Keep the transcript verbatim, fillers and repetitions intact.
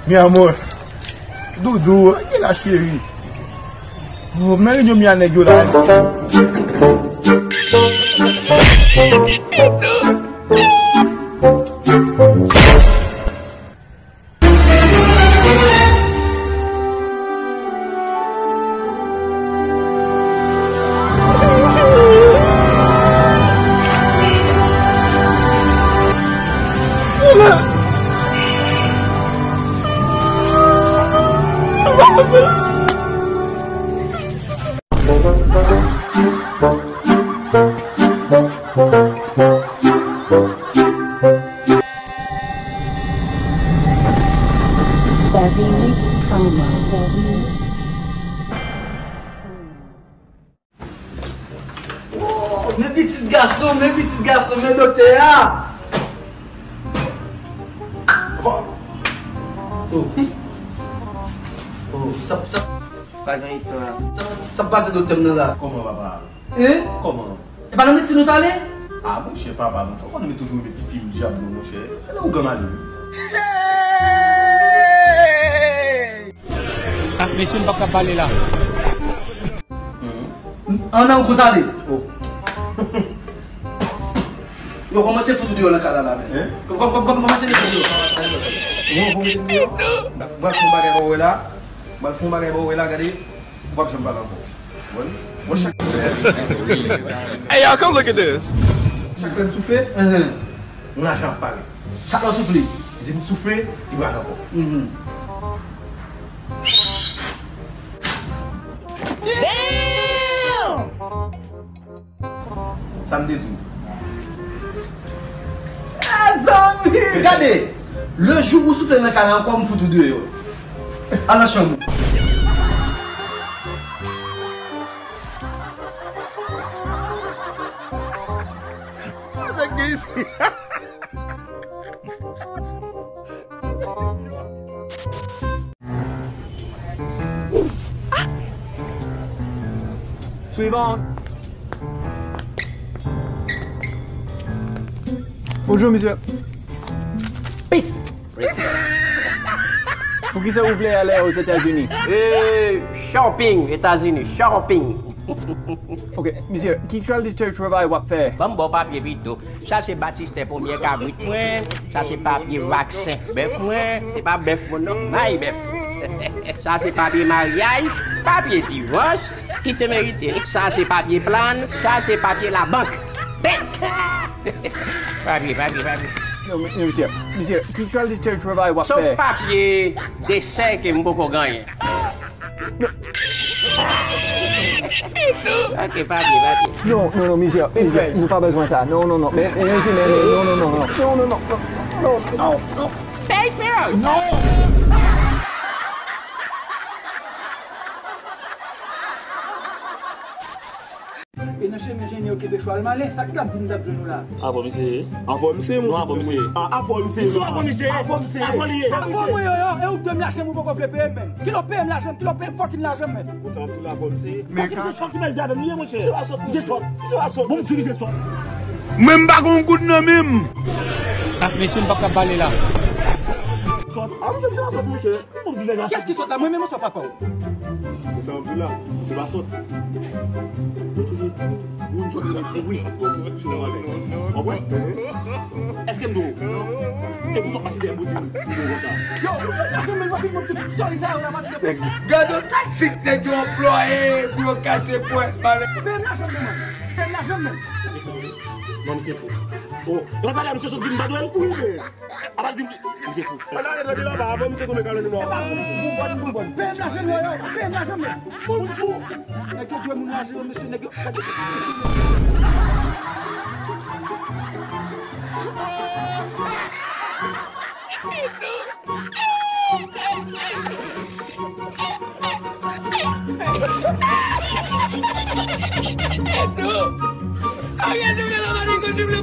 Mi amor, doudou, ake la cheri. Oh, men yo mi a nèg yo la. Bavini Promo. Oh, men pitit gason, men pitit gason, men doktè a. Oh. Oh. Oh, sa, sa. Pa gen istwa. Sa, sa pase doktè m nan la. Kòman papa? Hein? Kòman? E pa nan medsin nou t ale? Ah, monchè, papa, monchè, ou konnen mwen toujou renmen ti fim dyab yo, monchè. Gade ou granmale, wi. Ah, mesye, m p ap ka pale la. An nan ou kout ale. Oh. Yo kòmanse fout ou deyò nan kay la, la, men. Hein? Kòm, kòm, kòm, kòmanse fout ou deyò. Mwen, pou mete m deyò. Mwen fè yon bagay ba ou wè la. Mwen fè yon bagay ba ou wè la, gade. Ou p ap janm pale ankò. Bon, bon, chak... Hey, y'all, come look at this. Chak lè m soufle, mhm, yon lajan ap parèt. Chak lè w soufle, di m soufle, li pral ankò. Mhm. Damn! Sa m te di w. Mezanmi! Gade! Le jou ou soufle nan kay la ankò, m fout ou deyò. Al nan chanm ou. Sa k gen isi? Suivant. Bonjour, monsieur. Peace. Poukisa ou vle ale Ozetazini? Eh, shopping, Etazini, shopping. Ok, misye, ki kalite travay w ap fè? Ban m ba w papye pito. Sa se batistè premyè kabrit mwen, sa se papye vaksen bèf mwen, se pa bèf mwen non, may bèf. Sa se papye maryaj, papye divòs, ki te merite. Sa se papye plan, sa se papye labank. Bank! Papye, papye, papye. Non, men, men, misye, misye, ki kalite travay w ap fè? Sof papye desè ke m poko genyen. Ok, papye, papye. Non, non, non, misye, misye, nou pa bezwen sa. Non, non, non. Men, men, misye, men, men, non, non, non, non. Non, non, non, non. Non, non, non. Pay pay. Non. E nan chemen jennen yo kenbe chwal malen, sa k t ap di m t ap jwenn ou la? Avò misye ye. Avò misye ye, monchè. Non, avò misye ye. A, avò misye ye. Avò misye ye. Avò li ye. Avò mwen yo, yo, e ou k dwe m lajan m, ou poko vle peye m menm. Kilè w peye m lajan m, kilè w peye m fucking lajan m menm. Bon, sa m ap di w la, avò misye ye. Paske misye sòt ki mal di avè m, li ye, monchè. Misye pa sòt, misye sòt, misye pa sòt. Bon, m di misye sòt. Mwen m pa gon goud nan men m. Ah, mesye, m p ap ka pale la. Sòt. Ah, monchè, misye pa sòt, monchè. Kiyès ki sòt la? Mwen menm, oswa papa w? Sa w ap di la, se pa sòt. Yo toujou di, moun sòt nan fou wi. Konprann? Èske m di w? E pou sòt pase dèyè m pou di m, di m konsa. Yo, ou fè m lajan m, men w ap vin mwen tout story sa yo la, pa di. Gade yon taktik nèg yo anplwaye pou yo kase pwèt malè. Fè m lajan m, men. Fè m lajan m, men. Non, misye fou. Oh, e pa sa la, misye sot di m pa dwe l? Wi, men. Apa di m, misye fou. Ala rete de la ba, avan misye tonbe kalon nou. Boubòn, boubòn. Peye m lajan m yo, peye m lajan m yo. Moun fou. Nèg yo dwe moun lajan yo, mesye, nèg yo. Arrête de me la manière que tu me le